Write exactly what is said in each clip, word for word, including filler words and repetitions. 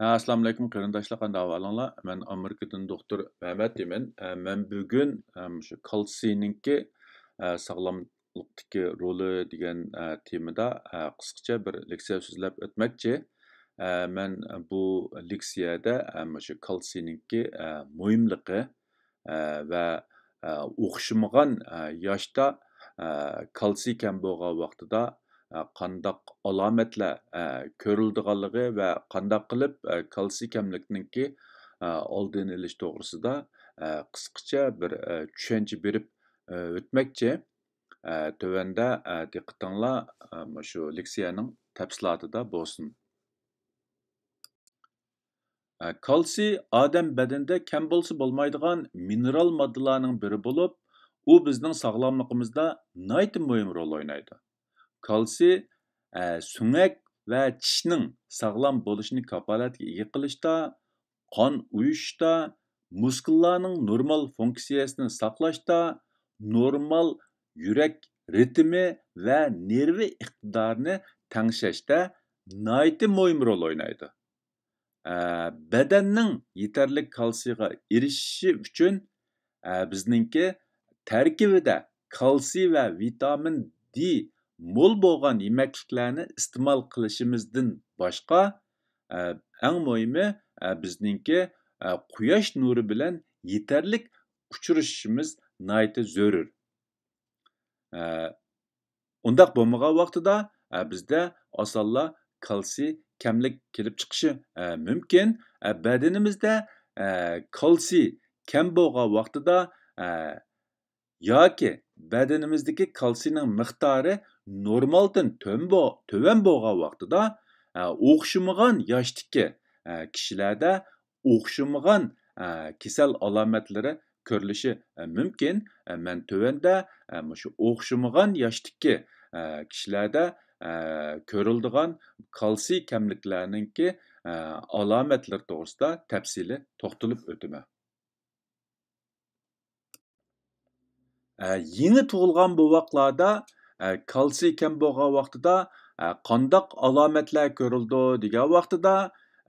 ھە، ئەسسالامۇئەلەيكۇم قېرىنداشلار، قانداق ئەھۋالىڭلار؟ مەن ئامېرىكىدىن دوختۇر مەمەت دېمەن. ئە، مەن بۈگۈن، ئە، مۇشۇ كالتسىينىڭكى، ئە، ساغلاملىقتىكى رولى دېگەن، ئە، تېمىدا، ئە، قىسقىچە بىر لېكسىيە سۆزلەپ ئۆتمەكچى. ئە، مەن بۇ لېكسىيەدە، ئە، مۇشۇ كالتسىينىڭكى، ئە، مۇھىملىقى، ئە، ۋە، ئە، ئوخشىمىغان، ئە، ياشتا، ئە، كالتسىي كەم بولغان ۋاقتىدا، ئە، قانداق ئالامەتلەر، ئە، كۆرۈلىدىغانلىقى ۋە قانداق قىلىپ، ئە، كالتسىي كەملىكنىڭكى، ئە، ئالدىنى ئېلىش توغرىسىدا، ئە، قىسقىچە بىر، ئە، چۈشەنچە بېرىپ، ئە، ئۆتمەكچى. ئە، تۆۋەندە، ئە، دىققىتىڭلار، ئە، مۇشۇ لېكسىيەنىڭ تەپسىلاتىدا بولسۇن. ئە، كالتسىي ئادەم بەدىنىدە كەم بولسا بولمايدىغان مىنېرال ماددىلارنىڭ بىرى بولۇپ، ئۇ بىزنىڭ ساغلاملىقىمىزدا ناھايىتى مۇھىم رول ئوينايدۇ. كالتسىي، ئە، سۆڭەك ۋە چىشنىڭ ساغلام بولۇشىنى كاپالەتكە ئىگە قىلىشتا، قان ئۇيۇشۇشتا، مۇسكۇللارنىڭ نورمال فۇنكسىيەسىنى ساقلاشتا، نورمال يۈرەك رىتىمى ۋە نېرۋا ئىقتىدارىنى تەڭشەشتە ناھايىتى مۇھىم رول ئوينايدۇ. ئە، بەدەننىڭ يېتەرلىك كالتسىيغا ئېرىشىشى ئۈچۈن، ئە، بىزنىڭكى تەركىبىدە كالتسىي ۋە ۋىتامىن دى مول بولغان يېمەكلىكلەرنى ئىستېمال قىلىشىمىزدىن باشقا، ئە، ئەڭ مۇھىمى، ئە، بىزنىڭكى، ئە، قۇياش نۇرى بىلەن يېتەرلىك ئۇچرىشىشىمىز ناھايىتى زۆرۈر. ئە، ئۇنداق بولمىغان ۋاقتىدا، ئە، بىزدە ئاسانلا كالتسىي كەملىك كېلىپ چىقىشى، ئە، مۇمكىن. ئە، بەدىنىمىزدە، ئە، كالتسىي كەم بولغان ۋاقتىدا، ئە، ياكى بەدىنىمىزدىكى كالتسىينىڭ مىقدارى نورمالدىن تۆم بو-، تۆۋەن بولغان ۋاقتىدا، ئە، ئوخشىمىغان ياشتىكى، ئە، كىشىلەردە ئوخشىمىغان، ئە، كېسەل ئالامەتلىرى كۆرۈلۈشى، ئە، مۇمكىن. ئە، مەن تۆۋەندە، ئە، مۇشۇ ئوخشىمىغان ياشتىكى، ئە، كىشىلەردە، ئە، كۆرۈلىدىغان كالتسىي كەملىكلەرنىڭكى، ئە، ئالامەتلىرى توغرىسىدا تەپسىلىي توختىلىپ ئۆتىمەن. ئە، يېڭى تۇغۇلغان بوۋاقلاردا، ئە، كالتسىي كەم بولغان ۋاقتىدا، ئە، قانداق ئالامەتلەر كۆرۈلىدۇ دېگەن ۋاقتىدا،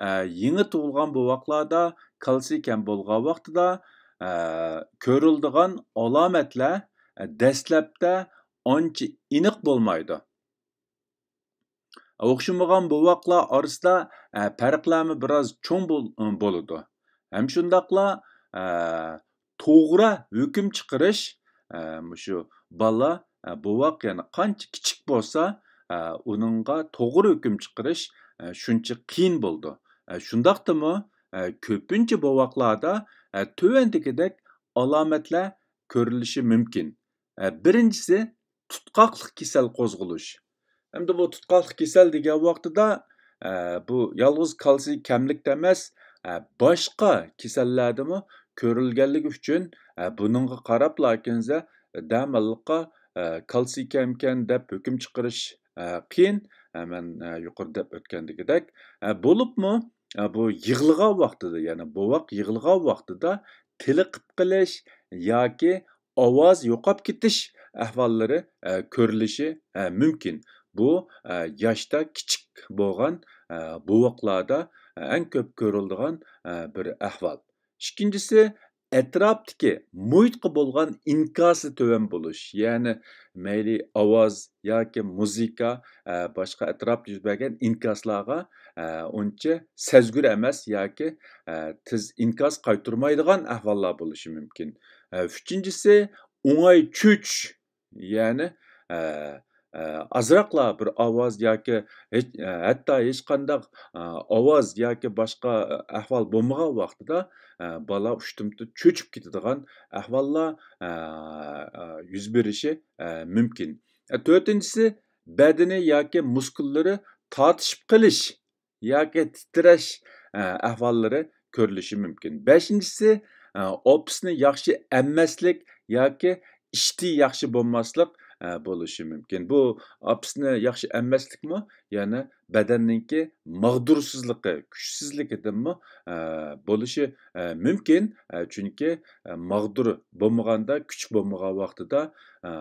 ئە، يېڭى تۇغۇلغان بوۋاقلاردا كالتسىي كەم بولغان ۋاقتىدا، ئە، كۆرۈلىدىغان ئالامەتلەر، ئە، دەسلەپتە ئانچە ئېنىق بولمايدۇ. ئوخشىمىغان بوۋاقلار ئارىسىدا، ئە، پەرقلەرمۇ بىراز چوڭ بول-، بولىدۇ. ھەم شۇنداقلا، ئە، توغرا ھۆكۈم چىقىرىش، ئە، مۇشۇ بالا، ئە، بوۋاق يەنى قانچە كىچىك بولسا، ئە، ئۇنىڭغا توغرا ھۆكۈم چىقىرىش، ئە، شۇنچە قىيىن بولىدۇ. ئە، شۇنداقتىمۇ، ئە، كۆپىنچە بوۋاقلاردا، ئە، تۆۋەندىكىدەك ئالامەتلەر كۆرۈلۈشى مۇمكىن. ئە، بىرىنچىسى، تۇتقاقلىق كېسەل قوزغىلىش. ئەمدى بۇ تۇتقاقلىق كېسەل دېگەن ۋاقتىدا، ئە، بۇ يالغۇز كالتسىي كەملىكتە ئەمەس، ئە، باشقا كېسەللەردىمۇ كۆرۈلگەنلىكى ئۈچۈن، ئە، بۇنىڭغا قاراپلا كېنزە دەماللىققا، ئە، كالتسىي كەمكەن دەپ ھۆكۈم چىقىرىش، ئە، قىيىن. ئە، مەن، ئە، يۇقىرىدا دەپ ئۆتكەندىكىدەك. ئە، بولۇپمۇ، ئە، بۇ يىغلىغان ۋاقتىدا، يەنى بوۋاق يىغلىغان ۋاقتىدا تېلىقىپ قېلىش ياكى ئاۋاز يوقاپ كېتىش ئەھۋاللىرى، ئە، كۆرۈلۈشى، ئە، مۇمكىن. بۇ، ئە، ياشتا كىچىك بولغان، ئە، بوۋاقلاردا، ئە، ئەڭ كۆپ كۆرۈلىدىغان، ئە، بىر ئەھۋال. ئىككىنچىسى، ئەتراپتىكى مۇھىتقا بولغان ئىنكاسى تۆۋەن بولۇش، يەنى مەيلى ئاۋاز ياكى مۇزىكا، ئە، باشقا ئەتراپتا يۈز بەرگەن ئىنكاسلارغا، ئە، ئۇنچە سەزگۈر ئەمەس ياكى، ئە، تېز ئىنكاس قايتۇرمايدىغان ئەھۋاللار بولۇشى مۇمكىن. ئە، ئۈچىنچىسى، ئوڭاي چۆچۈش، يەنى، ئە، ئە، ئازراقلا بىر ئاۋاز ياكى ھېچ، ئە، ھەتتا ھېچقانداق، ئە، ئاۋاز ياكى باشقا، ئە، ئەھۋال بولمىغان ۋاقتىدا، ئە، بالا ئۇشتۇمتۇت چۆچۈپ كېتىدىغان ئەھۋاللار، ئە، ئە، يۈز بېرىشى، ئە، مۇمكىن. ئە، تۆتىنچىسى، بەدىنى ياكى مۇسكۇللىرى تارتىشىپ قېلىش ياكى تىترەش، ئە، ئەھۋاللىرى كۆرۈلۈشى مۇمكىن. بەشىنچىسى، ئە، ئاپىسنى ياخشى ئەممەسلىك ياكى ئىشتىيى ياخشى بولماسلىق، ئە، بولۇشى مۇمكىن. بۇ ئاپىسنى ياخشى ئەممەسلىكمۇ، يەنى بەدەننىڭكى ماغدۇرسىزلىقى، كۈچسىزلىكىدىنمۇ، ئە، بولۇشى، ئە، مۇمكىن. ئە، چۈنكى، ئە، ماغدۇر بولمىغاندا، كۈچ بولمىغان ۋاقتىدا، ئە،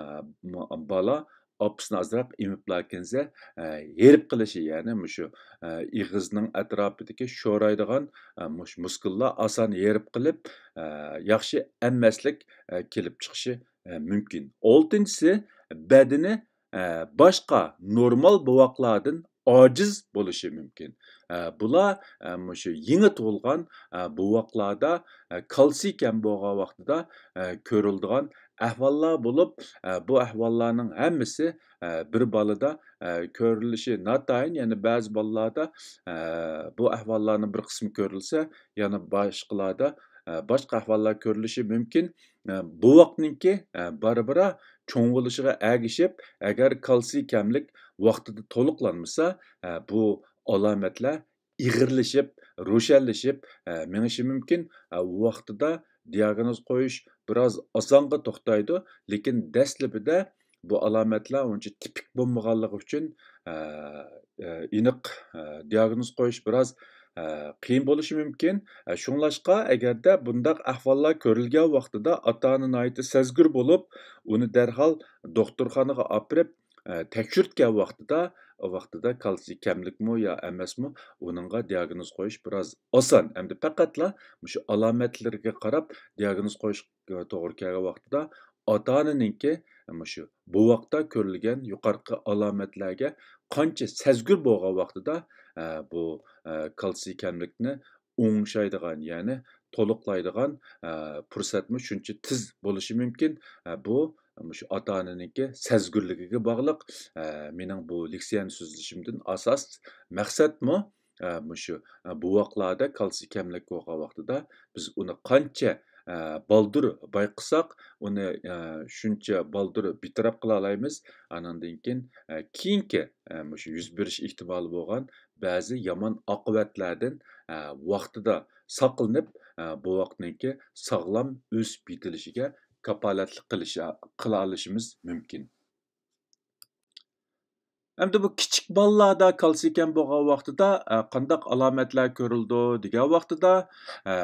م-، بالا ئاپىسىنى ئازراق ئېمىپلا كەنسە، ئە، ھېرىپ قېلىشى، يەنى مۇشۇ، ئە، ئېغىزنىڭ ئەتراپىدىكى شورايدىغان، ئە، مۇش-، مۇسكۇللار ئاسان ھېرىپ قېلىپ، ئە، ياخشى ئەممەسلىك، ئە، كېلىپ چىقىشى، ئە، مۇمكىن. ئالتىنچىسى، بەدىنى، ئە، باشقا نورمال بوۋاقلاردىن ئاجىز بولۇشى مۇمكىن. ئە، بۇلار، ئە، مۇشۇ يېڭى تۇغۇلغان، ئە، بوۋاقلاردا، ئە، كالتسىي كەم بولغان ۋاقتىدا، ئە، كۆرۈلىدىغان ئەھۋاللار بولۇپ، ئە، بۇ ئەھۋاللارنىڭ ھەممىسى، ئە، بىر بالىدا، ئە، كۆرۈلۈشى ناتايىن، يەنى بەزى بالىلاردا، ئە، بۇ ئەھۋاللارنىڭ بىر قىسمى كۆرۈلسە، يەنە باشقىلاردا، ئە، باشقا ئەھۋاللار كۆرۈلۈشى مۇمكىن. ئە، بوۋاقنىڭكى، ئە، بارا-بارا چوڭ بولۇشىغا ئەگىشىپ، ئەگەر كالتسىي كەملىك ۋاقتىدا تولۇقلانمىسا، ئە، بۇ ئالامەتلەر ئېغىرلىشىپ، روشەنلىشىپ، ئە، مېڭىشى مۇمكىن. ئە، ۋاقتىدا دىياگنوز قويۇش بىراز ئاسانغا توختايدۇ، لېكىن دەسلىپىدە بۇ ئالامەتلەر ئۇنچە تىپىك بولمىغانلىقى ئۈچۈن، ئە، ئە، ئېنىق، ئە، دىياگنوز قويۇش بىراز، ئە، قىيىن بولۇشى مۇمكىن. ئە، شۇڭلاشقا، ئەگەردە بۇنداق ئەھۋاللار كۆرۈلگەن ۋاقتىدا ئاتا-ئانا ناھايىتى سەزگۈر بولۇپ، ئۇنى دەرھال دوختۇرخانىغا ئاپىرىپ، ئە، تەكشۈرتكەن ۋاقتىدا، ۋاقتىدا كالتسىي كەملىكمۇ يا ئەمەسمۇ، ئۇنىڭغا دىياگنوز قويۇش بىراز ئاسان. ئەمدى پەقەتلا مۇشۇ ئالامەتلىرىگە قاراپ دىياگنوز قويۇش، ئە، توغرا كەلگەن ۋاقتىدا ئاتا-ئانىنىڭكى مۇشۇ بوۋاقتا كۆرۈلگەن يۇقىرىقى ئالامەتلەرگە قانچە سەزگۈر بولغان ۋاقتىدا، ئە، بۇ، ئە، كالتسىي كەملىكنى ئوڭشايدىغان، يەنى تولۇقلايدىغان، ئە، پۇرسەتمۇ شۇنچە تېز بولۇشى مۇمكىن. ئە، بۇ مۇشۇ ئاتا-ئانىنىڭكى سەزگۈرلۈكىگە باغلىق. ئە، مېنىڭ بۇ لېكسىيەنى سۆزلىشىمدىن ئاساس مەقسەتمۇ، ئە، مۇشۇ، ئە، بوۋاقلاردا كالتسىي كەملىك بولغان ۋاقتىدا بىز ئۇنى قانچە، ئە، بالدۇر بايقىساق، ئۇنى، ئە، شۇنچە بالدۇر بىتەرەپ قىلالايمىز. ئانىڭدىن كېيىن، ئە، كېيىنكى، ئە، مۇشۇ يۈز بېرىش ئېھتىمالى بولغان بەزى يامان ئاقىۋەتلەردىن، ئە، ۋاقتىدا ساقلىنىپ، ئە، بوۋاقنىڭكى ساغلام ئۆسۈپ يېتىلىشىگە كاپالەتلىك قىلىش، قىلالىشىمىز مۇمكىن. ئەمدى بۇ كىچىك بالىلاردا كالتسىي كەم بولغان ۋاقتىدا، ئە، قانداق ئالامەتلەر كۆرۈلىدۇ دېگەن ۋاقتىدا، ئە،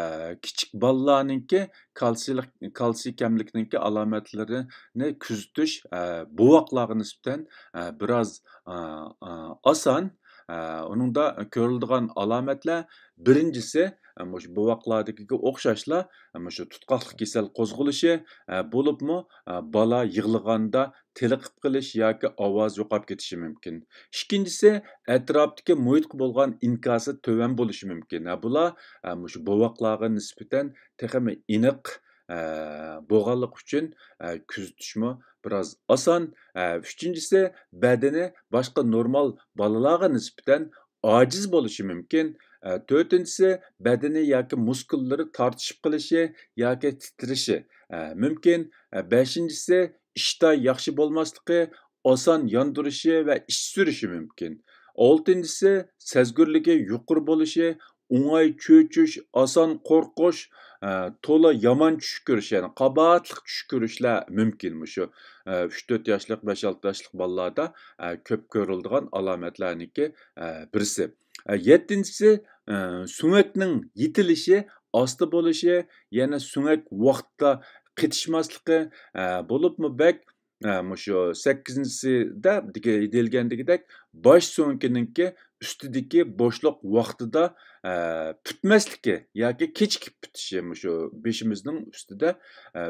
كىچىك بالىلارنىڭكى كالتسىيلىق، كالتسىي كەملىكنىڭكى ئالامەتلىرىنى كۆزىتىش، ئە، بوۋاقلارغا نىسبەتەن، ئە، بىراز، ئە، ئە، ئاسان. ئە، ئۇنىڭدا كۆرۈلىدىغان ئالامەتلەر بىرىنچىسى، ئە، مۇشۇ بوۋاقلاردىكىگە ئوخشاشلا، ئە، مۇشۇ تۇتقاقلىق كېسەل قوزغىلىشى، ئە، بولۇپمۇ، ئە، بالا يىغلىغاندا تېلىقىپ قېلىش ياكى ئاۋاز يوقاپ كېتىشى مۇمكىن. ئىككىنچىسى، ئەتراپتىكى مۇھىتقا بولغان ئىنكاسى تۆۋەن بولۇشى مۇمكىن. ھە، بۇلار، ئە، مۇشۇ بوۋاقلارغا نىسبەتەن تېخىمۇ ئېنىق، ئە، بولغانلىقى ئۈچۈن، ئە، كۆزىتىشمۇ بىراز ئاسان. ئە، ئۈچىنچىسى، بەدىنى باشقا نورمال بالىلارغا نىسبەتەن ئاجىز بولۇشى مۇمكىن. ئە، تۆتىنچىسى، بەدىنى ياكى مۇسكۇللىرى تارتىشىپ قېلىشى ياكى تىترىشى، ئە، مۇمكىن. ئە، بەشىنچىسى، ئىشتىھا ياخشى بولماسلىقى، ئاسان ياندۇرۇشى ۋە ئىچ سۈرۈشى مۇمكىن. ئالتىنچىسى، سەزگۈرلۈكى يۇقىرى بولۇشى، ئوڭاي چۆچۈش، ئاسان قورقۇش، ئە، تولا يامان چۈش كۆرۈش، يەنى قاباھەتلىك چۈش كۆرۈشلەر مۇمكىن. مۇشۇ، ئە، ئۈچ تۆت ياشلىق، بەش ئالتە ياشلىق بالىلاردا، ئە، كۆپ كۆرۈلىدىغان ئالامەتلەرنىڭكى، ئە، بىرسى. ئە، يەتتىنچىسى، ئە، سۆڭەكنىڭ يېتىلىشى، ئاستا بولۇشى، يەنە سۆڭەك ۋاقتىدا قېتىشماسلىقى، ئە، بولۇپمۇ بەك، ئە، مۇشۇ سەككىزىنچىسىدە دېگە-، دېيىلگەندىكىدەك، باش سۆڭىكىنىڭكى ئۈستىدىكى بوشلۇق ۋاقتىدا، ئە، پۈتمەسلىكى ياكى كېچىكىپ پۈتۈشى، مۇشۇ بېشىمىزنىڭ ئۈستىدە، ئە،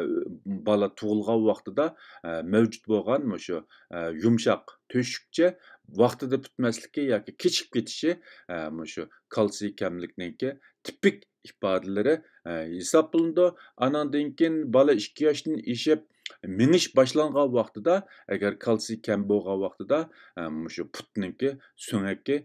بالا تۇغۇلغان ۋاقتىدا، ئە، مەۋجۇت بولغان مۇشۇ، ئە، يۇمشاق تۆشۈكچە ۋاقتىدا پۈتمەسلىكى ياكى كېچىكىپ كېتىشى، ئە، مۇشۇ كالتسىي كەملىكنىڭكى تىپىك ئىپادىلىرى، ئە، ھېسابلىنىدۇ. ئانىڭدىن كېيىن بالا ئىككى ياشتىن ئېشىپ مېڭىش باشلانغان ۋاقتىدا، ئەگەر كالتسىي كەم بولغان ۋاقتىدا، ئە، مۇشۇ پۇتنىڭكى سۆڭەكى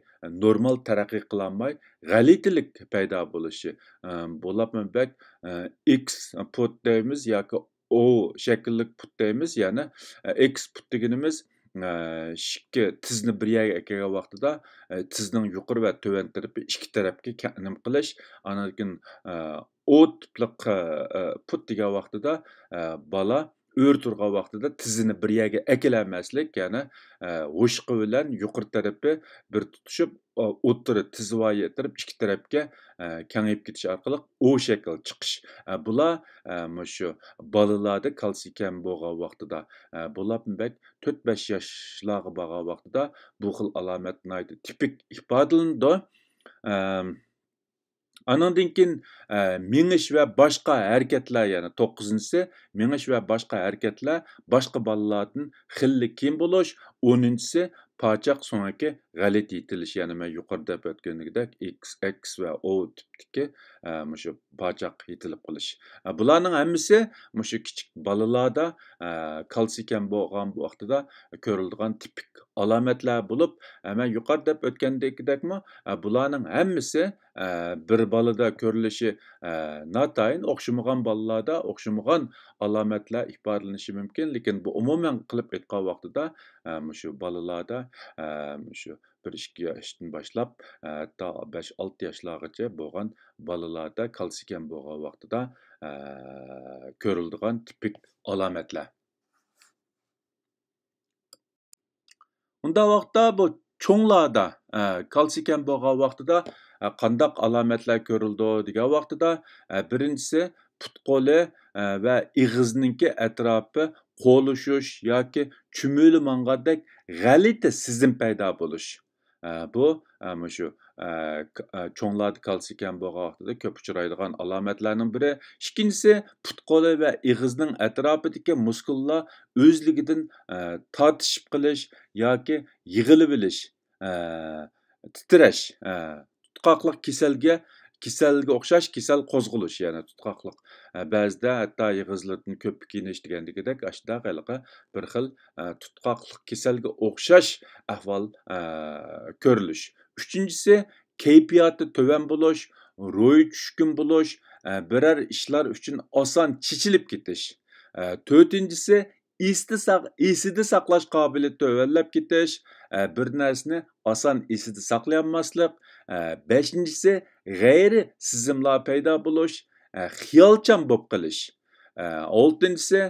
نورمال تەرەققىي قىلالماي، غەلىتىلىك پەيدا بولۇشى، ئە، بولۇپمۇ بەك، ئە، ئېكس پۇت دەيمىز ياكى ئو شەكىللىك پۇت دەيمىز، يەنى، ئە، ئېكس پۇت دېگىنىمىز، ئە، ئىككى تىزنى بىر يەرگە ئەكەلگەن ۋاقتىدا، ئە، تىزنىڭ يۇقىرى ۋە تۆۋەن تەرىپى ئىككى تەرەپكە كە-، نېمە قىلىش، ئاندىن كېيىن، ئە، ئو تىپلىق، ئە، ئە، پۇت دېگەن ۋاقتىدا، ئە، بالا ئۆرە تۇرغان ۋاقتىدا تىزىنى بىر يەرگە ئەكېلەلمەسلىك، يەنى، ئە، ھوشقا بىلەن يۇقىرى تەرىپى بىر تۇتىشىپ، ئوتتۇرا تىزىۋايتىرىپ ئىككى تەرەپكە، ئە، كېڭىيىپ كېتىش ئارقىلىق ئۇ شەكىل چىقىش. ئە، بۇلار، ئە، مۇشۇ بالىلاردا كالتسىي كەم بولغان ۋاقتىدا، ئە، بولۇپمۇ بەك تۆت بەش ياشلارغا بارغان ۋاقتىدا بۇ خىل ئالامەت ناھايىتى تىپىك ئىپادىلىنىدۇ. ئەم، ئانىڭدىن كېيىن، ئە، مېڭىش ۋە باشقا ھەرىكەتلەر، يەنى توققۇزىنچىسى، مېڭىش ۋە باشقا ھەرىكەتلەر باشقا بالىلاردىن خېلىلا كېيىن بولۇش، ئونىنچىسى، پاچاق سۆڭىكى غەلىتە يېتىلىش، يەنى مەن يۇقىرىدا دەپ ئۆتكىنىدەك ئىكس، ئىكس ۋە ئو تىپتىكى، ئە، مۇشۇ پاچاق يېتىلىپ قېلىش. ئە، بۇلارنىڭ ھەممىسى مۇشۇ كىچىك بالىلاردا، ئە، كالتسىي كەم بولغان ۋاقتىدا كۆرۈلىدىغان تىپىك ئالامەتلەر بولۇپ، ئە، مەن يۇقىرىدا دەپ ئۆتكەندىكىدەكمۇ، ئە، بۇلارنىڭ ھەممىسى، ئە، بىر بالىدا كۆرۈلۈشى، ئە، ناتايىن ئوخشىمىغان بالىلاردا ئوخشىمىغان ئالامەتلەر ئىپادىلىنىشى مۇمكىن، لېكىن بۇ ئومۇمەن قىلىپ ئېيتقان ۋاقتىدا، ئە، مۇشۇ بالىلاردا، ئە، مۇشۇ بىر ئىككى ياشتىن باشلاپ، ھەتتا بەش ئالتە ياشلارغىچە بولغان بالىلاردا كالتسىي كەم بولغان ۋاقتىدا، ئە، كۆرۈلىدىغان تىپىك ئالامەتلەر. ئۇنداق ۋاقىتتا بۇ چوڭلاردا، ئە، كالتسىي كەم بولغان ۋاقتىدا، ئە، قانداق ئالامەتلەر كۆرۈلىدۇ دېگەن ۋاقتىدا، ئە، بىرىنچىسى پۇت-قولى، ئە، ۋە ئېغىزنىڭكى ئەتراپى قولىشىش ياكى چۈمۈلە ماڭغاندەك غەلىتە سېزىم پەيدا بولۇش. ئە، بۇ، ئە، مۇشۇ، ئە، ك-، ئە، چوڭلاردا كالتسىي كەم بولغان ۋاقتىدا كۆپ ئۇچرايدىغان ئالامەتلەرنىڭ بىرى. ئىككىنچىسى، پۇت-قولى ۋە ئېغىزنىڭ ئەتراپىدىكى مۇسكۇللار ئۆزلۈكىدىن، ئە، تارتىشىپ قېلىش ياكى يىغىلىۋېلىش، ئە، تىترەش، ئە، تۇتقاقلىق كېسەلگە، كېسەلگە ئوخشاش كېسەل قوزغىلىش، يەنى تۇتقاقلىق. ئە، بەزىدە ھەتتا ئېغىزلىرىدىن كۆپۈك يېنىش دېگەندىكىدەك ئاشۇنداق ھېلىقى بىر خىل، ئە، تۇتقاقلىق كېسەلگە ئوخشاش ئەھۋال، ئە، كۆرۈلۈش. ئۈچىنچىسى، كەيپىياتى تۆۋەن بولۇش، روھى چۈشكۈن بولۇش، ئە، بىرەر ئىشلار ئۈچۈن ئاسان چېچىلىپ كېتىش. ئە، تۆتىنچىسى، ئېستە ساق-، ئېسىدە ساقلاش قابىلىيىتى تۆۋەنلەپ كېتىش، ئە، بىر نەرسىنى ئاسان ئېسىدە ساقلىيالماسلىق. ئە، بەشىنچىسى، غەيرىي سېزىملار پەيدا بولۇش، ئە، خىيالچان بولۇپ قېلىش. ئە، ئالتىنچىسى،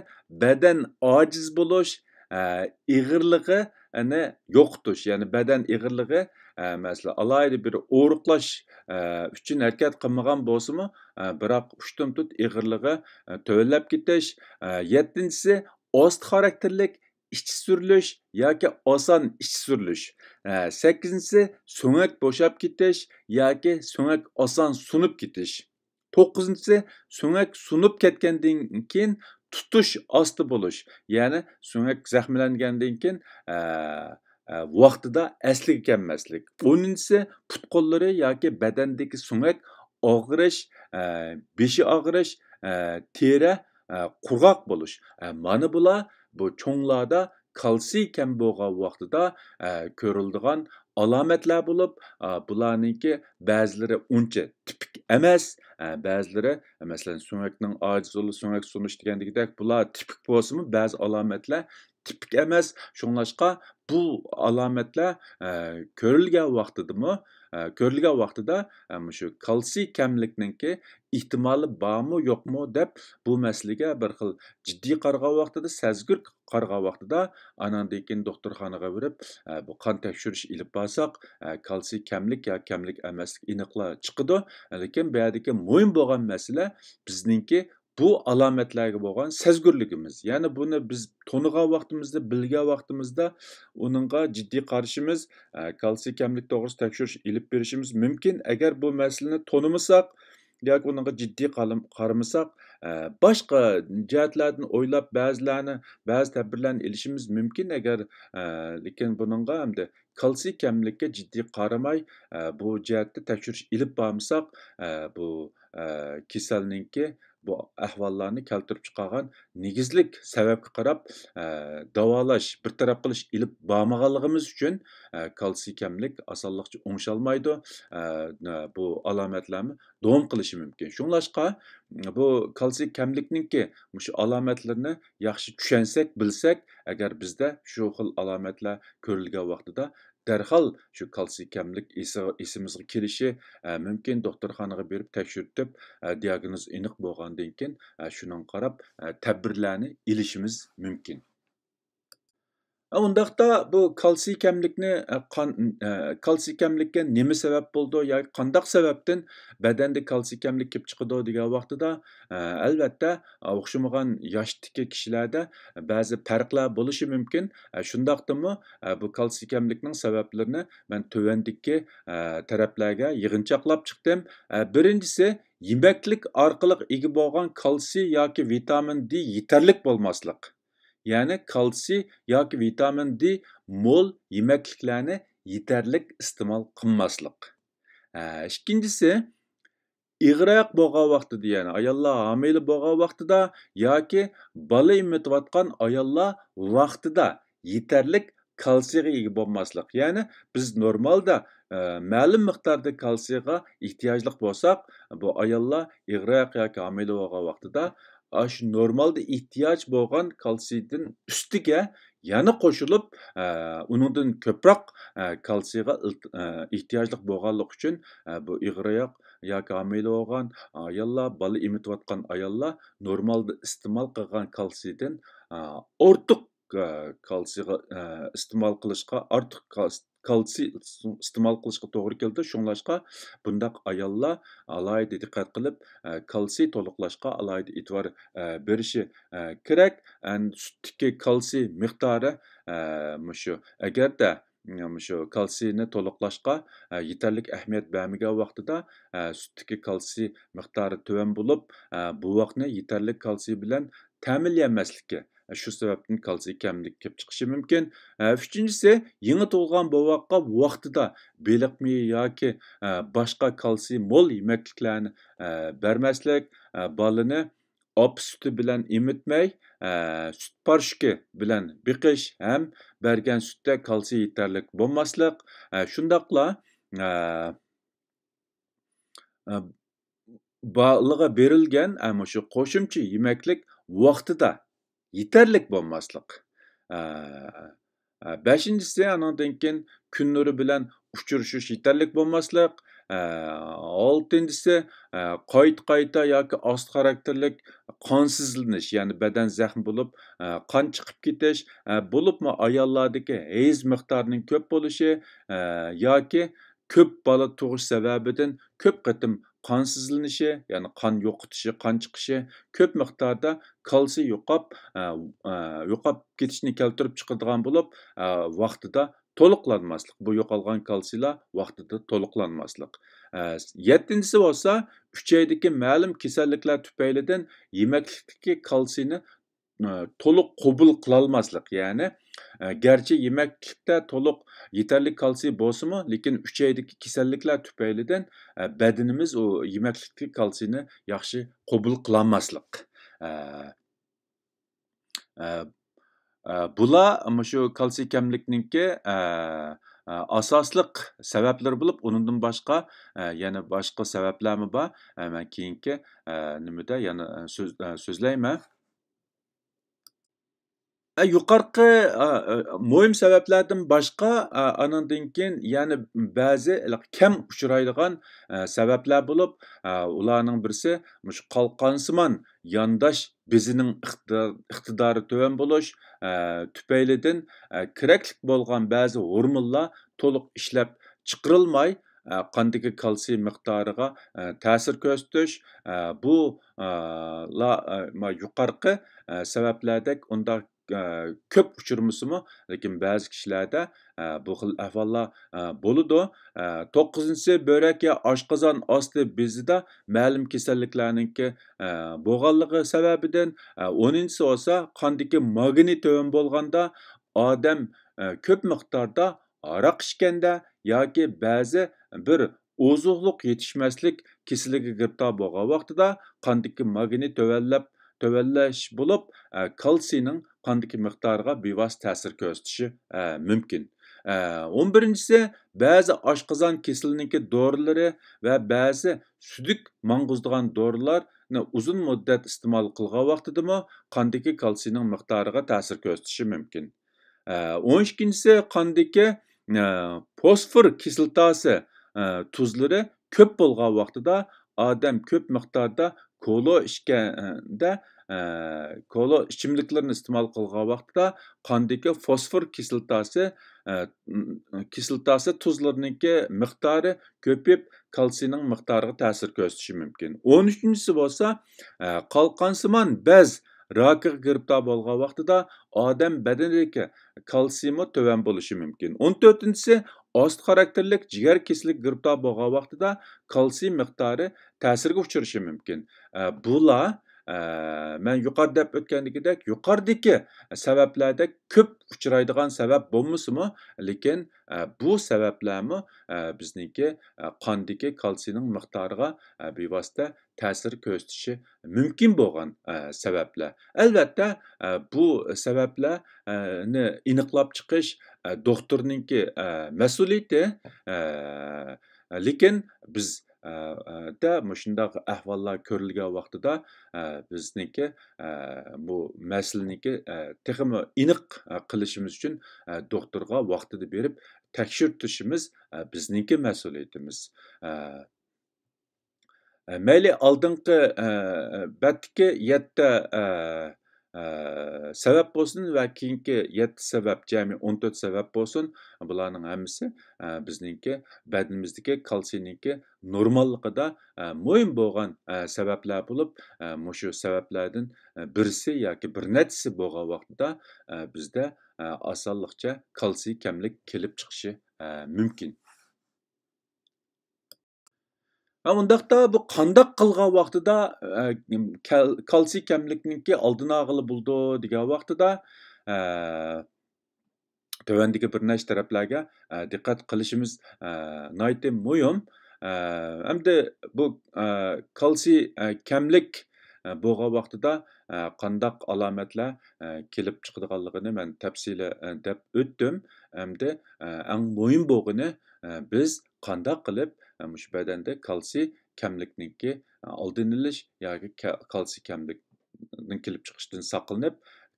بەدەن ئاجىز بولۇش، ئە، ئېغىرلىقىنى يوقىتىش، يەنى بەدەن ئېغىرلىقى، ئە، مەسىلەن، ئالاھىدە بىر ئورۇقلاش، ئە، ئۈچۈن ھەرىكەت قىلمىغان بولسىمۇ، ئە، بىراق ئۇشتۇمتۇت ئېغىرلىقى، ئە، تۆۋەنلەپ كېتىش. ئە، يەتتىنچىسى، ئاستا خاراكتېرلىك ئىچى سۈرۈلۈش ياكى ئاسان ئىچى سۈرۈلۈش. ئە، سەككىزىنچىسى، سۆڭەك بوشاپ كېتىش ياكى سۆڭەك ئاسان سۇنۇپ كېتىش. توققۇزىنچىسى، سۆڭەك سۇنۇپ كەتكەندىن كېيىن تۇتۇش ئاستا بولۇش، يەنى سۆڭەك زەخىملەنگەندىن كېيىن، ئە، ئە، ۋاقتىدا ئەسلىگە كەلمەسلىك. ئونىنچىسى، پۇت-قوللىرى ياكى بەدەندىكى سۆڭەك ئاغرىش، ئە، بېشى ئاغرىش، ئە، تېرە، ئە، قۇرغاق بولۇش. ئە، مانا بۇلار بۇ چوڭلاردا كالتسىي كەم بولغان ۋاقتىدا، ئە، كۆرۈلىدىغان ئالامەتلەر بولۇپ، ئە، بۇلارنىڭكى بەزىلىرى ئۇنچە تىپىك ئەمەس، ئە، بەزىلىرى، مەسىلەن، سۆڭەكنىڭ ئاجىز بولۇش، سۆڭەك سۇنۇش دېگەندىكىدەك، بۇلار تىپىك بولسىمۇ، بەزى ئالامەتلەر تىپىك ئەمەس. شۇڭلاشقا بۇ ئالامەتلەر، ئە، كۆرۈلگەن ۋاقتىدىمۇ، ئە، كۆرۈلگەن ۋاقتىدا، ئە، مۇشۇ كالتسىي كەملىكنىڭكى ئېھتىمالى بارمۇ، يوقمۇ دەپ، بۇ مەسىلىگە بىر خىل جىددىي قارىغان ۋاقتىدا، سەزگۈر قارىغان ۋاقتىدا، ئاناندىن كېيىن دوختۇرخانىغا بېرىپ، ئە، بۇ قان تەكشۈرۈش ئېلىپ بارساق، ئە، كالتسىي كەملىك يا كەملىك ئەمەسلىك ئېنىقلا چىقىدۇ. لېكىن بۇ يەردىكى مۇھىم بولغان مەسىلە بىزنىڭكى بۇ ئالامەتلەرگە بولغان سەزگۈرلۈكىمىز. يەنى بۇنى بىز تونۇغان ۋاقتىمىزدا، بىلگەن ۋاقتىمىزدا ئۇنىڭغا جىددىي قارىشىمىز، ئە، كالتسىي كەملىك توغرىسىدا تەكشۈرۈش ئېلىپ بېرىشىمىز مۇمكىن. ئەگەر بۇ مەسىلىنى تونۇمىساق، ياكى ئۇنىڭغا جىددىي قالم-، قارىمىساق، ئە، باشقا جەھەتلەردىن ئويلاپ، بەزىلەرنى، بەزى تەدبىرلەرنى ئېلىشىمىز مۇمكىن. ئەگەر، ئە، لېكىن بۇنىڭغا ئەمدى كالتسىي كەملىككە جىددىي قارىماي، ئە، بۇ جەھەتتە تەكشۈرۈش ئېلىپ بارمىساق، ئە، بۇ، ئە، كېسەلنىڭكى بۇ ئەھۋاللارنى كەلتۈرۈپ چىقارغان نېگىزلىك سەۋەبكە قاراپ، ئە، داۋالاش، بىر تەرەپ قىلىش ئېلىپ بارمىغانلىقىمىز ئۈچۈن، ئە، كالتسىي كەملىك ئاسانلىقچە ئوڭشالمايدۇ. ئە، بۇ ئالامەتلەرمۇ داۋام قىلىشى مۇمكىن. شۇڭلاشقا، بۇ كالتسىي كەملىكنىڭكى مۇشۇ ئالامەتلىرىنى ياخشى چۈشەنسەك، بىلسەك، ئەگەر بىزدە شۇ خىل ئالامەتلەر كۆرۈلگەن ۋاقتىدا دەرھال شۇ كالتسىي كەملىك ئېسىغا-، ئېسىمىزغا كېلىشى، ئە، مۇمكىن. دوختۇرخانىغا بېرىپ تەكشۈرتۈپ، ئە، دىئاگنوز ئېنىق بولغاندىن كېيىن، ئە، شۇنىڭغا قاراپ، ئە، تەدبىرلەرنى ئېلىشىمىز مۇمكىن. ئە، ئۇنداقتا بۇ كالتسىي كەملىكنى، ئە، قان-، ئە، كالتسىي كەملىككە نېمە سەۋەب بولىدۇ ياكى قانداق سەۋەبتىن بەدەندە كالتسىي كەملىك كېلىپ چىقىدۇ دېگەن ۋاقتىدا، ئە، ئەلۋەتتە، ئوخشىمىغان ياشتىكى كىشىلەردە بەزى پەرقلەر بولۇشى مۇمكىن. ئە، شۇنداقتىمۇ، ئە، بۇ كالتسىي كەملىكنىڭ سەۋەبلىرىنى مەن تۆۋەندىكى، ئە، تەرەپلەرگە يىغىنچاقلاپ چىقتىم. ئە، بىرىنچىسى، يېمەكلىك ئارقىلىق ئىگە بولغان كالتسىي ياكى ۋىتامىن دى يېتەرلىك بولماسلىق. يەنى كالتسىي ياكى ۋىتامىن دى مول يېمەكلىكلەرنى يېتەرلىك ئىستېمال قىلماسلىق. ئە، ئىككىنچىسى، ئېغىراق بولغان ۋاقتىدا، يەنى ئاياللار ھامىلە بولغان ۋاقتىدا ياكى بالا ئېمىتىۋاتقان ئاياللار ۋاقتىدا يېتەرلىك كالتسىيغا ئىگە بولماسلىق. يەنى بىز نورمالدا، ئە، مەلۇم مىقداردا كالتسىيغا ئېھتىياجلىق بولساق، بۇ ئاياللار ئېغىراق ياكى ھامىلە بولغان ۋاقتىدا ئاشۇ نورمالدا ئېھتىياج بولغان كالتسىيدىن ئۈستىگە يەنە قوشۇلۇپ، ئە، ئۇنىڭدىن كۆپرەك، ئە، كالتسىيغا ئىلت-، ئە، ئېھتىياجلىق بولغانلىقى ئۈچۈن، ئە، بۇ ئېغىراق ياكى ھامىلە بولغان ئاياللار، بالا ئېمىتىۋاتقان ئاياللار نورمالدا ئىستېمال قىلغان كالتسىيدىن، ئە، ئارتۇق، ئە، كالتسىيغا، ئە، ئىستېمال قىلىشقا، ئارتۇق كال-، كالتسىي ئىستېمال قىلىشقا توغرا كېلىدۇ. شۇڭلاشقا بۇنداق ئاياللار ئالاھىدە دىققەت قىلىپ، ئە، كالتسىي تولۇقلاشقا ئالاھىدە ئېتىبار، ئە، بېرىشى، ئە، كېرەك. ئەن سۈتتىكى كالتسىي مىقدارى، ئە، مۇشۇ، ئەگەردە، مۇشۇ كالتسىينى تولۇقلاشقا، ئە، يېتەرلىك ئەھمىيەت بەرمىگەن ۋاقتىدا، ئە، سۈتتىكى كالتسىي مىقدارى تۆۋەن بولۇپ، ئە، بوۋاقنى يېتەرلىك كالتسىي بىلەن تەمىنلىيەلمەسلىكى، شۇ سەۋەبتىن كالتسىي كەملىكى كېلىپ چىقىشى مۇمكىن. ئە، ئۈچىنچىسى، يېڭى تۇغۇلغان بوۋاققا ۋاقتىدا بېلىق مېيى ياكى، ئە، باشقا كالتسىي مول يېمەكلىكلەرنى، ئە، بەرمەسلىك، ئە، بالىنى ئاپا سۈتى بىلەن ئېمىتمەي، ئە، سۈت پارىشوكى بىلەن بېقىش ھەم بەرگەن سۈتتە كالتسىي يېتەرلىك بولماسلىق، ئە، شۇنداقلا، ئە، ئە، بالىغا بېرىلگەن، ئە، مۇشۇ قوشۇمچە يېمەكلىك ۋاقتىدا يېتەرلىك بولماسلىق. ئە، ئە، بەشىنچىسى، ئانىڭدىن كېيىن كۈن نۇرى بىلەن ئۇچرىشىش يېتەرلىك بولماسلىق. ئە، ئالتىنچىسى، ئە، قايتا-قايتا ياكى ئاستا خاراكتېرلىك قانسىزلىنىش، يەنى بەدەن زەخىم بولۇپ، ئە، قان چىقىپ كېتىش، ئە، بولۇپمۇ ئاياللاردىكى ھەيز مىقدارىنىڭ كۆپ بولۇشى، ئە، ياكى كۆپ بالا تۇغۇش سەۋەبىدىن كۆپ قېتىم قانسىزلىنىشى، يەنى قان يوقىتىشى، قان چىقىشى، كۆپ مىقداردا كالتسىي يوقاپ، ئە، ئە، يوقاپ كېتىشنى كەلتۈرۈپ چىقىدىغان بولۇپ، ئە، ۋاقتىدا تولۇقلانماسلىق. بۇ يوقالغان كالتسىيلار ۋاقتىدا تولۇقلانماسلىق. ئە، يەتتىنچىسى بولسا، ئۈچەيدىكى مەلۇم كېسەللىكلەر تۈپەيلىدىن يېمەكلىكتىكى كالتسىينى ئە، تولۇق قوبۇل قىلالماسلىق، يەنى، ئە، گەرچە يېمەكلىكتە تولۇق يېتەرلىك كالتسىي بولسىمۇ، لېكىن ئۈچەيدىكى كېسەللىكلەر تۈپەيلىدىن، ئە، بەدىنىمىز ئۇ يېمەكلىكتىكى كالتسىينى ياخشى قوبۇل قىلالماسلىق. ئە، ئە، ئە، بۇلار مۇشۇ كالتسىي كەملىكنىڭكى، ئە، ئە، ئاساسلىق سەۋەبلىرى بولۇپ، ئۇنىڭدىن باشقا، ئە، يەنە باشقا سەۋەبلەرمۇ بار. ئە، مەن كېيىنكى، ئە، نېمىدە يەنە، ئە، سۆز-، ئە، سۆزلەيمەن. ئە، يۇقىرىقى، ئە، ئە، مۇھىم سەۋەبلەردىن باشقا، ئە، ئانىڭدىن كېيىن يەنە بەزى كەم ئۇچرايدىغان، ئە، سەۋەبلەر بولۇپ، ئە، ئۇلارنىڭ بىرسى مۇشۇ قالقانسىمان يانداش بېزىنىڭ ئىقتىدا-، ئىقتىدارى تۆۋەن بولۇش، ئە، تۈپەيلىدىن، ئە، كېرەكلىك بولغان بەزى ھورمونلار تولۇق ئىشلەپ چىقىرىلماي، ئە، قاندىكى كالتسىي مىقدارىغا، ئە، تەسىر كۆرسىتىش، ئە، بۇ، ئە، لا-، ئە، ما-، يۇقىرىقى، ئە، سەۋەبلەردەك ئۇنداق، ئە، كۆپ ئۇچرىمىسىمۇ، لېكىن بەزى كىشىلەردە، ئە، بۇ خىل ئەھۋاللار، ئە، بولىدۇ. ئە، توققۇزىنچىسى، بۆرەك يا ئاشقازان ئاستى بېزىدا مەلۇم كېسەللىكلەرنىڭكى، ئە، بولغانلىقى سەۋەبىدىن، ئە، ئونىنچىسى بولسا قاندىكى ماگنىي تۆۋەن بولغاندا ئادەم، ئە، كۆپ مىقداردا ھاراق ئىچكەندە ياكى بەزى بىر ئوزۇقلۇق يېتىشمەسلىك كېسىلىگە گىرىپتار بولغان ۋاقتىدا قاندىكى ماگنىي تۆۋەنلەپ، تۆۋەنلەش بولۇپ، ئە، كالتسىينىڭ قاندىكى مىقدارىغا بىۋاسىتە تەسىر كۆرسىتىشى، ئە، مۇمكىن. ئە، ئون بىرىنچىسى، بەزى ئاشقازان كېسىلىنىڭكى دورىلىرى ۋە بەزى سۈدۈك ماڭغۇزىدىغان دورىلارنى ئۇزۇن مۇددەت ئىستېمال قىلغان ۋاقتىدىمۇ قاندىكى كالتسىينىڭ مىقدارىغا تەسىر كۆرسىتىشى مۇمكىن. ئە، ئون ئىككىنچىسى، قاندىكى، ئە، فوسفور كىسلاتاسى، ئە، تۇزلىرى كۆپ بولغان ۋاقتىدا، ئادەم كۆپ مىقداردا كولو ئىچكەندە، ئە، كولو ئىچىملىكلىرىنى ئىستېمال قىلغان ۋاقتىدا قاندىكى فوسفور كىسلاتاسى، ئە، كىسلاتاسى تۇزلىرىنىڭكى مىقدارى كۆپىيىپ، كالتسىينىڭ مىقدارىغا تەسىر كۆرسىتىشى مۇمكىن. ئون ئۈچىنچىسى بولسا، ئە، قالقانسىمان بەز راكىغا گىرىپتار بولغان ۋاقتىدا ئادەم بەدىنىدىكى كالتسىيمۇ تۆۋەن بولۇشى مۇمكىن. ئون تۆتىنچىسى، ئاستا خاراكتېرلىك جىگەر كېسىلىگە گىرىپتار بولغان ۋاقتىدا كالتسىي مىقدارى تەسىرگە ئۇچرىشى مۇمكىن. ئە، بۇلار، ئە، مەن يۇقىرىدا دەپ ئۆتكەندىكىدەك، يۇقىرىدىكى سەۋەبلەردەك كۆپ ئۇچرايدىغان سەۋەب بولمىسىمۇ، لېكىن، ئە، بۇ سەۋەبلەرمۇ، ئە، بىزنىڭكى، ئە، قاندىكى كالتسىينىڭ مىقدارىغا، ئە، بىۋاسىتە تەسىر كۆرسىتىشى مۇمكىن بولغان، ئە، سەۋەبلەر. ئەلۋەتتە، ئە، بۇ سەۋەبلەرنى ئېنىقلاپ چىقىش، ئە، دوختۇرنىڭكى، ئە، مەسئۇلىيىتى، ئە، لېكىن بىز، ئە، ئە، دە مۇشۇنداق ئەھۋاللار كۆرۈلگەن ۋاقتىدا، ئە، بىزنىڭكى، ئە، بۇ مەسىلىنىڭكى، ئە، تېخىمۇ ئېنىق، ئە، قىلىشىمىز ئۈچۈن، ئە، دوختۇرغا ۋاقتىدا بېرىپ تەكشۈرتۈشىمىز، ئە، بىزنىڭكى مەسئۇلىيىتىمىز. ئە، ئە، مەيلى ئالدىنقى، ئە، بەتتىكى يەتتە، ئە، ئە، سەۋەب بولسۇن ۋە كېيىنكى يەتتە سەۋەب، جەمئىي ئون تۆت سەۋەب بولسۇن، بۇلارنىڭ ھەممىسى، ئە، بىزنىڭكى بەدىنىمىزدىكى كالتسىينىڭكى نورماللىقىدا، ئە، مۇھىم بولغان، ئە، سەۋەبلەر بولۇپ، ئە، مۇشۇ سەۋەبلەردىن، ئە، بىرسى ياكى بىر نەچچىسى بولغان ۋاقتىدا، ئە، بىزدە، ئە، ئاسانلىقچە كالتسىي كەملىك كېلىپ چىقىشى، ئە، مۇمكىن. ھە، ئۇنداقتا بۇ قانداق قىلغان ۋاقتىدا، ئە، كەل-، كالتسىي كەملىكنىڭكى ئالدىنى ئالغىلى بولىدۇ دېگەن ۋاقتىدا، ئە، تۆۋەندىكى بىر نەچچە تەرەپلەرگە، ئە، دىققەت قىلىشىمىز، ئە، ناھايىتى مۇھىم. ئە، ئەمدى بۇ، ئە، كالتسىي، ئە، كەملىك، ئە، بولغان ۋاقتىدا، ئە، قانداق ئالامەتلەر، ئە، كېلىپ چىقىدىغانلىقىنى مەن تەپسىلىي، ئە، دەپ ئۆتتۈم. ئەمدى، ئە، ئەڭ مۇھىم بولغىنى، ئە، بىز قانداق قىلىپ، ئە، مۇشۇ بەدەندە كالتسىي كەملىكنىڭكى، ئە، ئالدىنى ئېلىش ياكى كە-، كالتسىي كەملىكنىڭ كېلىپ چىقىشىدىن ساقلىنىپ،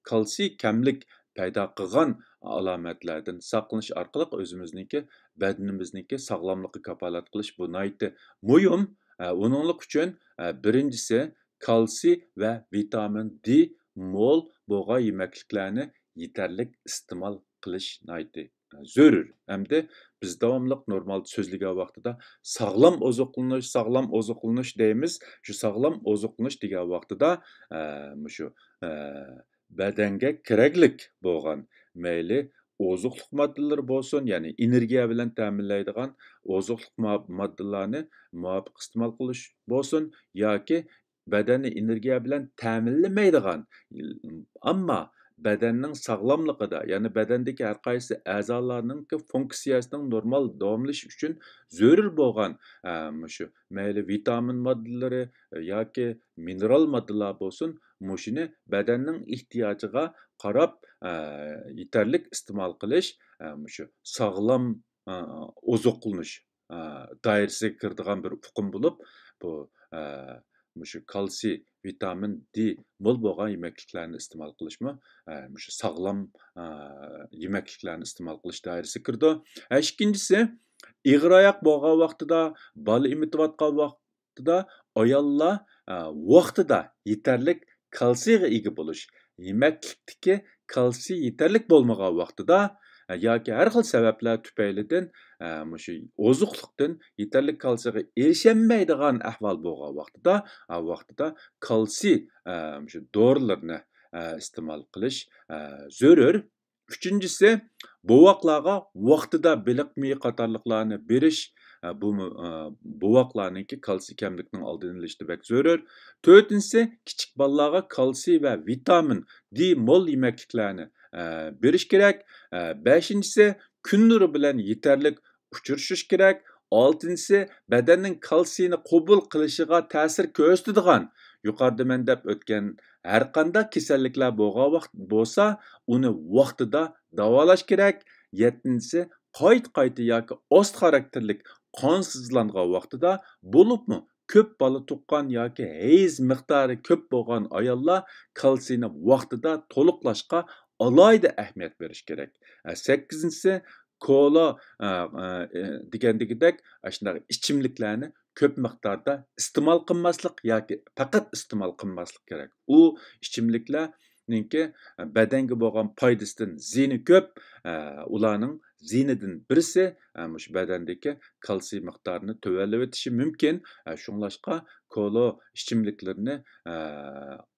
كالتسىي كەملىك پەيدا قىلغان ئالامەتلەردىن ساقلىنىش ئارقىلىق ئۆزىمىزنىڭكى، بەدىنىمىزنىڭكى ساغلاملىقىغا كاپالەت قىلىش بۇ ناھايىتى مۇھىم. ئە، ئۇنىڭلىق ئۈچۈن، ئە، بىرىنچىسى، كالتسىي ۋە ۋىتامىن دى مول بولغان يېمەكلىكلەرنى يېتەرلىك ئىستېمال قىلىش ناھايىتى زۆرۈر. ئەمدى بىز داۋاملىق نورمال سۆزلىگەن ۋاقتىدا ساغلام ئوزۇقلىنىش، ساغلام ئوزۇقلىنىش دەيمىز. شۇ ساغلام ئوزۇقلىنىش دېگەن ۋاقتىدا، ئە، مۇشۇ، ئە، بەدەنگە كېرەكلىك بولغان مەيلى ئوزۇقلۇق ماددىلىرى بولسۇن، يەنى ئېنېرگىيە بىلەن تەمىنلەيدىغان ئوزۇقلۇق ما-، ماددىلارنى مۇۋاپىق ئىستېمال قىلىش بولسۇن ياكى بەدەننى ئېنېرگىيە بىلەن تەمىنلىمەيدىغان، ئەمما بەدەننىڭ ساغلاملىقىدا، يەنى بەدەندىكى ھەر قايسى ئەزالارنىڭكى فۇنكسىيەسىنىڭ نورمال داۋاملىشىشى ئۈچۈن زۆرۈر بولغان، ئە، مۇشۇ مەيلى ۋىتامىن ماددىلىرى ياكى مىنېرال ماددىلار بولسۇن، مۇشۇنى بەدەننىڭ ئېھتىياجىغا قاراپ، ئە، يېتەرلىك ئىستېمال قىلىش، ئە، مۇشۇ ساغلام، ئە، ئوزۇقلىنىش، ئە، دائىرىسىگە كىرىدىغان بىر ئۇقۇم بولۇپ، بۇ، ئە، مۇشۇ كالتسىي، ۋىتامىن دى مول بولغان يېمەكلىكلەرنى ئىستېمال قىلىشمۇ، ئە، مۇشۇ ساغلام، ئە، يېمەكلىكلەرنى ئىستېمال قىلىش دائىرىسىگە كىرىدۇ. ئە، ئىككىنچىسى، ئېغىر ئاياق بولغان ۋاقتىدا، بالا ئېمىتىۋاتقان ۋاقىت، ۋاقتىدا ئاياللار، ئە، ۋاقتىدا يېتەرلىك كالتسىيغا ئىگە بولۇش، يېمەكلىكتىكى كالتسىي يېتەرلىك بولمىغان ۋاقتىدا، ئە، ياكى ھەر خىل سەۋەبلەر تۈپەيلىدىن، ئە، مۇشۇ ئوزۇقلۇقتىن يېتەرلىك كالتسىيغا ئېرىشەلمەيدىغان ئەھۋال بولغان ۋاقتىدا، ئە، ۋاقتىدا كالتسىي، ئە، مۇشۇ دورىلىرىنى، ئە، ئىستېمال قىلىش، ئە، زۆرۈر. ئۈچىنچىسى، بوۋاقلارغا ۋاقتىدا بېلىق مېيى قاتارلىقلارنى بېرىش، ئە، بۇمۇ، ئە، بوۋاقلارنىڭكى كالتسىي كەملىكىنىڭ ئالدىنى ئېلىشتا بەك زۆرۈر. تۆتىنچىسى، كىچىك بالىلارغا كالتسىي ۋە ۋىتامىن دى مول يېمەكلىكلەرنى، ئە، بېرىش كېرەك. ئە، بەشىنچىسى، كۈن نۇرى بىلەن يېتەرلىك ئۇچرىشىش كېرەك. ئالتىنچىسى، بەدەننىڭ كالتسىينى قوبۇل قىلىشىغا تەسىر كۆرسىتىدىغان، يۇقىرىدا مەن دەپ ئۆتكەن ھەر قانداق كېسەللىكلەر بولغان ۋاقىت بولسا، ئۇنى ۋاقتىدا داۋالاش كېرەك. يەتتىنچىسى، قايتا-قايتا ياكى ئاستا خاراكتېرلىك قانسىزلانغان ۋاقتىدا، بولۇپمۇ كۆپ بالا تۇغقان ياكى ھەيز مىقدارى كۆپ بولغان ئاياللار كالتسىينى ۋاقتىدا تولۇقلاشقا ئالاھىدە ئەھمىيەت بېرىش كېرەك. سەككىزىنچىسى، كولا، ئە، ئە، دېگەندىكىدەك ئاشۇنداق ئىچىملىكلەرنى كۆپ مىقداردا ئىستېمال قىلماسلىق ياكى پەقەت ئىستېمال قىلماسلىق كېرەك. ئۇ ئىچىملىكلەرنىڭكى بەدەنگە بولغان پايدىسىدىن زىيىنى كۆپ. ئە، ئۇلارنىڭ زىيىنىدىن بىرسى، ئە، مۇشۇ بەدەندىكى كالتسىي مىقدارىنى تۆۋەنلىۋېتىشى مۇمكىن. ئە، شۇڭلاشقا كولا ئىچىملىكلىرىنى، ئە،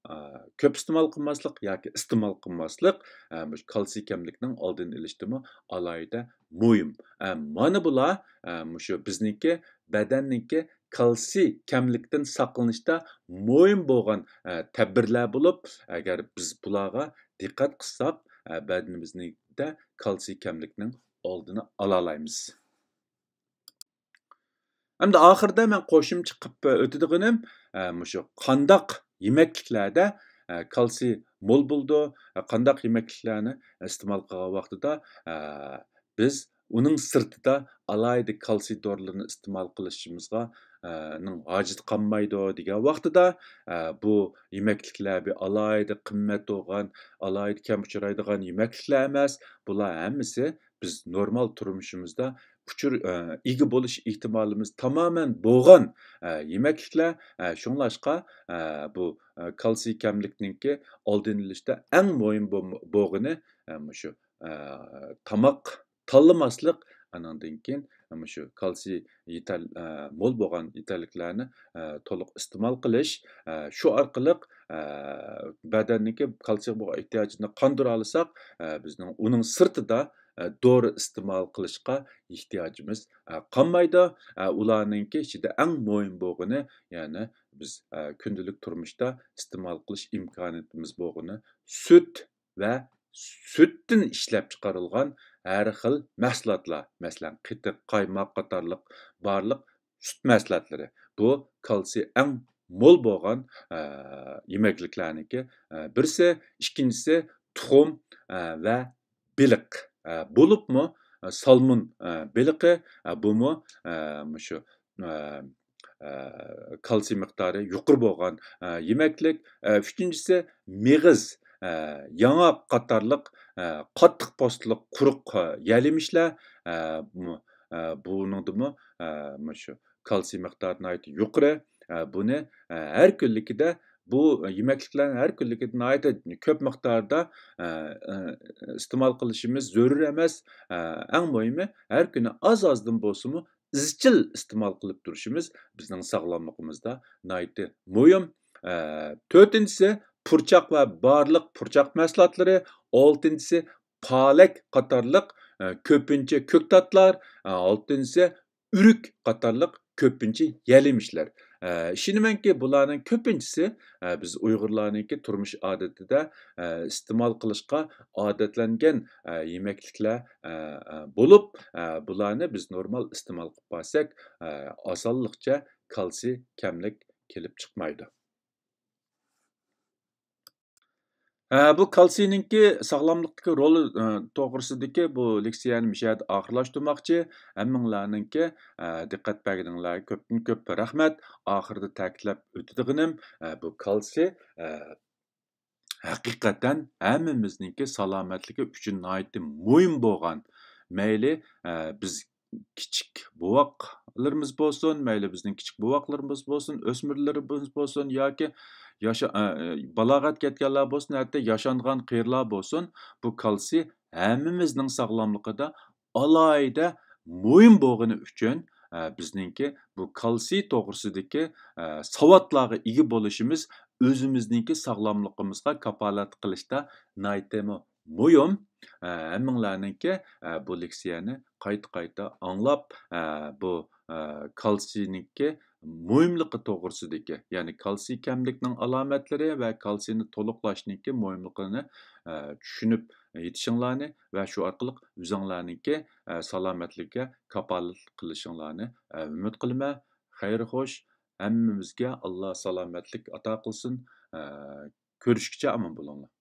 ئە، كۆپ ئىستېمال قىلماسلىق ياكى ئىستېمال قىلماسلىق، ئە، مۇشۇ كالتسىي كەملىكنىڭ ئالدىنى ئېلىشتىمۇ ئالاھىدە مۇھىم. ئە، مانا بۇلار، ئە، مۇشۇ بىزنىڭكى بەدەننىڭكى كالتسىي كەملىكتىن ساقلىنىشتا مۇھىم بولغان، ئە، تەدبىرلەر بولۇپ، ئەگەر بىز بۇلارغا دىققەت قىلساق، ئە، بەدىنىمىزدە كالتسىي كەملىكنىڭ ئالدىنى ئالالايمىز. ئەمدى ئاخىرىدا مەن قوشۇمچە قىلىپ ئۆتىدىغىنىم، ئە، مۇشۇ قانداق يېمەكلىكلەردە، ئە، كالتسىي مول بولىدۇ، ئە، قانداق يېمەكلىكلەرنى ئىستېمال قىلغان ۋاقتىدا، ئە، بىز ئۇنىڭ سىرتىدا ئالاھىدە كالتسىي دورىلىرىنى ئىستېمال قىلىشىمىزغا، ئە، نىڭ ھاجىتى قالمايدۇ دېگەن ۋاقتىدا، ئە، بۇ يېمەكلىكلەر بىر ئالاھىدە قىممەت بولغان، ئالاھىدە كەم ئۇچرايدىغان يېمەكلىكلەر ئەمەس. بۇلار ھەممىسى بىز نورمال تۇرمۇشىمىزدا ئۇچۇر، ئە، ئىگە بولۇش ئېھتىمالىمىز تامامەن بولغان، ئە، يېمەكلىكلەر. ئە، شۇڭلاشقا، ئە، بۇ، ئە، كالتسىي كەملىكنىڭكى ئالدىنى ئېلىشتا ئەڭ مۇھىم بو-، بولغىنى، ئە، مۇشۇ، ئە، تاماق تاللىماسلىق، ئانىڭدىن كېيىن مۇشۇ كالتسىي يېتەر-، ئە، مول بولغان يېتەرلىكلەرنى، ئە، تولۇق ئىستېمال قىلىش، ئە، شۇ ئارقىلىق، ئە، بەدەننىڭكى كالتسىيغا بولغان ئېھتىياجىنى قاندۇرالىساق، ئە، بىزنىڭ ئۇنىڭ سىرتىدا، ئە، دورا ئىستېمال قىلىشقا ئېھتىياجىمىز، ئە، قالمايدۇ. ئە، ئۇلارنىڭكى ئىچىدە ئەڭ مۇھىم بولغىنى، يەنى بىز، ئە، كۈندىلىك تۇرمۇشتا ئىستېمال قىلىش ئىمكانىيىتىمىز بولغىنى سۈت ۋە سۈتتىن ئىشلەپچىقىرىلغان ھەر خىل مەھسۇلاتلار، مەسىلەن، قېتىق، قايماق قاتارلىق بارلىق سۈت مەھسۇلاتلىرى. بۇ كالتسىي ئەڭ مول بولغان، ئە، يېمەكلىكلەرنىڭكى، ئە، بىرسى. ئىككىنچىسى تۇخۇم، ئە، ۋە بېلىق. ئە، بولۇپمۇ، ئە، سالمون، ئە، بېلىقى، ئە، بۇمۇ، ئە، مۇشۇ، ئە، ئە، كالتسىي مىقدارى يۇقىرى بولغان، ئە، يېمەكلىك. ئە، ئۈچىنچىسى مېغىز، ئە، ياڭاق قاتارلىق، ئە، قاتتىق پوستىلىق قۇرۇق، ئە، يەل-يېمىشلەر. ئە، بۇ-، ئە، بۇنىڭدىمۇ، ئە، مۇشۇ كالتسىي مىقدارى ناھايىتى يۇقىرى. ئە، بۇنى، ئە، ھەر كۈنلۈكىدە، بۇ يېمەكلىكلەرنى ھەر كۈنلۈكىدە ناھايىتى كۆپ مىقداردا، ئە، ئە، ئىستېمال قىلىشىمىز زۆرۈر ئەمەس. ئە، ئەڭ مۇھىمى، ھەر كۈنى ئاز-ئازدىن بولسىمۇ ئىزچىل ئىستېمال قىلىپ تۇرۇشىمىز بىزنىڭ ساغلاملىقىمىزدا ناھايىتى مۇھىم. ئە، تۆتىنچىسى، پۇرچاق ۋە بارلىق پۇرچاق مەھسۇلاتلىرى. ئالتىنچىسى، پالەك قاتارلىق، ئە، كۆپىنچە كۆكتاتلار. ئە، ئالتىنچىسى، ئۆرۈك قاتارلىق كۆپىنچە يەل-يېمىشلەر. ئە، ئىشىنىمەنكى، بۇلارنىڭ كۆپىنچىسى، ئە، بىز ئۇيغۇرلارنىڭكى تۇرمۇش ئادىتىدە، ئە، ئىستېمال قىلىشقا ئادەتلەنگەن، ئە، يېمەكلىكلەر، ئە، ئە، بولۇپ، ئە، بۇلارنى بىز نورمال ئىستېمال قىلىپ بارساق، ئە، ئاسانلىقچە كالتسىي كەملىك كېلىپ چىقمايدۇ. ئە، بۇ كالتسىينىڭكى ساغلاملىقتىكى رولى، ئە، توغرىسىدىكى بۇ لېكسىيەنى مۇشۇ يەردە ئاخىرلاشتۇرماقچى. ھەممىڭلارنىڭكى، ئە، دىققەت بەرگىنىڭلارغا كۆپتىن كۆپ رەھمەت. ئاخىرىدا تەكىتلەپ ئۆتىدىغىنىم، ئە، بۇ كالتسىي، ئە، ھەقىقەتەن ھەممىمىزنىڭكى سالامەتلىكى ئۈچۈن ناھايىتى مۇھىم بولغان. مەيلى، ئە، بىز كىچىك بوۋاقلىرىمىز بولسۇن، مەيلى بىزنىڭ كىچىك بوۋاقلىرىمىز بولسۇن، ئۆسمۈرلىرىمىز بولسۇن ياكى ياشا-، ئە، ئە، بالاغەتكە يەتكەنلەر بولسۇن، ھەتتا ياشانغان قېرىلار بولسۇن، بۇ كالتسىي ھەممىمىزنىڭ ساغلاملىقىدا ئالاھىدە مۇھىم بولغىنى ئۈچۈن، ئە، بىزنىڭكى بۇ كالتسىي توغرىسىدىكى، ئە، ساۋاتلارغا ئىگە بولۇشىمىز ئۆزىمىزنىڭكى ساغلاملىقىمىزغا كاپالەتلىك قىلىشتا ناھايىتىمۇ مۇھىم. ئە، ھەممىڭلارنىڭكى، ئە، بۇ لېكسىيەنى قايتا-قايتا ئاڭلاپ، ئە، بۇ، ئە، كالتسىينىڭكى مۇھىملىقى توغرىسىدىكى، يەنى كالتسىي كەملىكنىڭ ئالامەتلىرى ۋە كالتسىينى تولۇقلاشنىڭكى مۇھىملىقىنى، ئە، چۈشىنىپ يېتىشىڭلارنى ۋە شۇ ئارقىلىق ئۆزۈڭلارنىڭكى، ئە، سالامەتلىككە كاپالەتلىك قىلىشىڭلارنى، ئە، ئۈمىد قىلىمەن. خەير خوش، ھەممىمىزگە ئاللا سالامەتلىك ئاتا قىلسۇن. ئە، كۆرۈشكىچە ئامان بولۇڭلار.